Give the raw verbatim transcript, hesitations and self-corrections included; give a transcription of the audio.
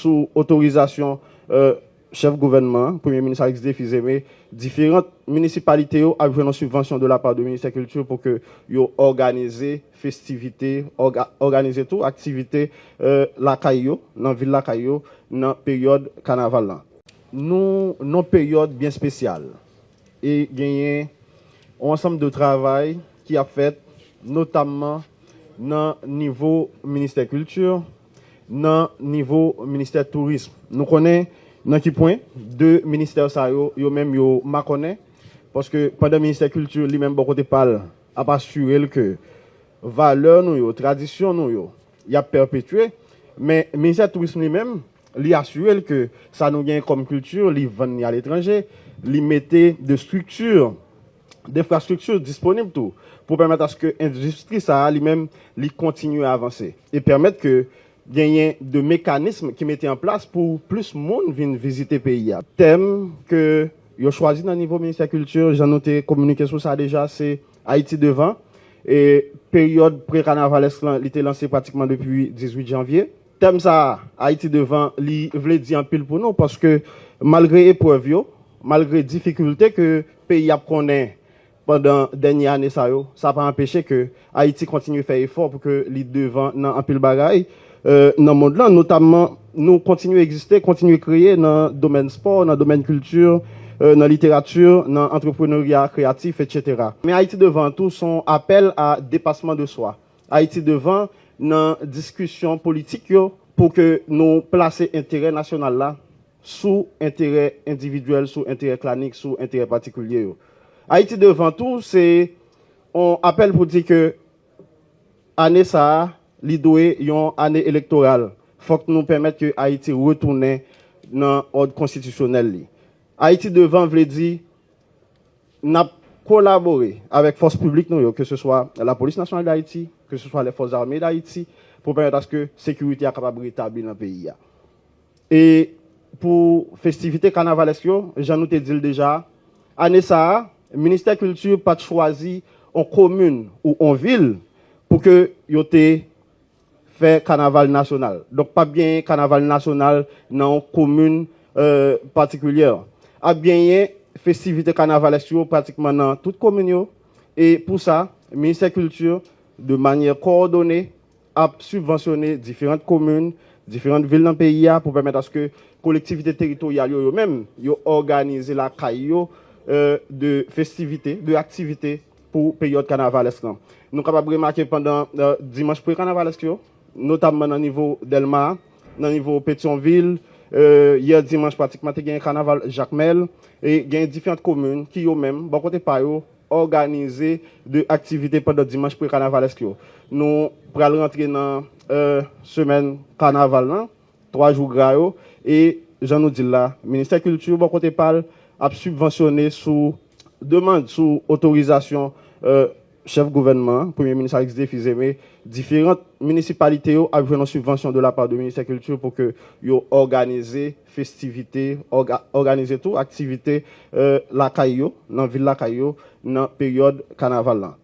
Sou otorizasyon, euh, chèf gouvènman an, Premye Minis Alex Défi Zeme, diferan minisipalite yo ap jwenn yon sibvansyon de la part de Ministè Kilti pou ke yo òganize festivite, òga-, òganize tou aktivite, euh, lakay yo, nan vil lakay yo, nan peryòd kanaval la. Nou nan peryòd byen espesyal e genyen yon ansanm de travay ki ap fèt, notamman nan nivo Ministè Kilti, nan nivo Ministè Tourism. Nou konnen nan ki pwen de ministè sa yo, yo menm yo makònen, paske pandan Ministè Kilti li menm bò kote pa l ap asire l ke valè nou yo, tradisyon nou yo, y ap pèpetye, men Ministè Tourism li menm, li asire l ke sa nou genyen kòm kilti, li vann li aletranje, li mete de strikti, de enfrastrikti disponib tou, pou pèmèt aske endistri sa a li menm, li kontinye avanse e pèmèt ke genyen de mekanism ki mete an plas pou plis moun vin vizite peyi a. Tèm ke yo chwazi nan nivo Ministè Kilti, jan nou te kominike sou sa deja, se Ayiti devan. E peryòd pre-kanavalèsk lan, li te lanse pratikman depi dizuit janvye. Tèm sa a, Ayiti devan, li vle di anpil pou nou, paske malgre eprèv yo, malgre difikilte ke peyi ap konnen pandan dènye ane sa yo, sa pa anpeche ke Ayiti kontinye fè efò pou ke li devan nan anpil bagay, euh, nan mond lan, notamman nou kontinye egziste, kontinye kreye nan domèn spò, nan domèn kilti, euh, nan literati, nan antreprenarya kreyatif, etsetera. Men Ayiti devan tou, se yon apèl a depasman de swa. Ayiti devan nan diskisyon politik yo pou ke nou plase enterè nasyonal la sou enterè endividyèl, sou enterè klanik, sou enterè patikilye yo. Ayiti devan tou, se yon apèl pou di ke ane sa a, li dwe yon ane elektoral. Fòk nou pèmèt ke Ayiti retounen nan òd konstitisyonèl li. Ayiti devan vle di n ap kolabore avèk fòs piblik nou yo, ke se swa Lapolis Nasyonal d Ayiti, ke se swa Lèfòs Ame d Ayiti, pou pèmèt aske sekirite a kapab retabli nan peyi a. E pou festivite kanavalèsk yo, jan nou te di l deja, ane sa a, Ministè Kilti pa t chwazi yon komin ou yon vil pou ke yo te fè kanaval nasyonal. Donk, p ap genyen kanaval nasyonal nan yon komin, euh, patikilyè. Ap genyen festivite kanavalèsk yo pratikman nan tout komin yo. E pou sa, Ministè Kilti, de manyè kowòdone, ap sibvansyone diferan komin, diferan vil nan peyi a pou pèmèt aske kolektivite teritoryal yo, yo menm, yo òganize lakay yo, euh, de festivite, de aktivite pou peryòd kanavalèsk lan. Nou kapab remake pandan, euh, dimanch pre-kanavalèsk yo, notamman nan nivo Dèlma, nan nivo Petyonvil, euh, yè dimanch pratikman te gen kanaval Jakmèl, e gen diferan komin ki yo menm, bò kote pa yo, òganize de aktivite pandan dimanch pre-kanavalèsk yo. Nou pral rantre nan, euh, semèn kanaval lan, twa jou gra yo, e jan nou di l la, Ministè Kilti, bò kote pa l, ap sibvansyone sou demann, sou otorizasyon, euh, chèf gouvènman an, Premye Minis Alex Défi Zeme, diferan minisipalite yo ap jwenn yon sibvansyon de la part de Ministè Kilti pou ke yo òganize festivite, òga-, òganize tou aktivite, euh, lakay yo, nan vil lakay yo, nan peryòd kanaval lan.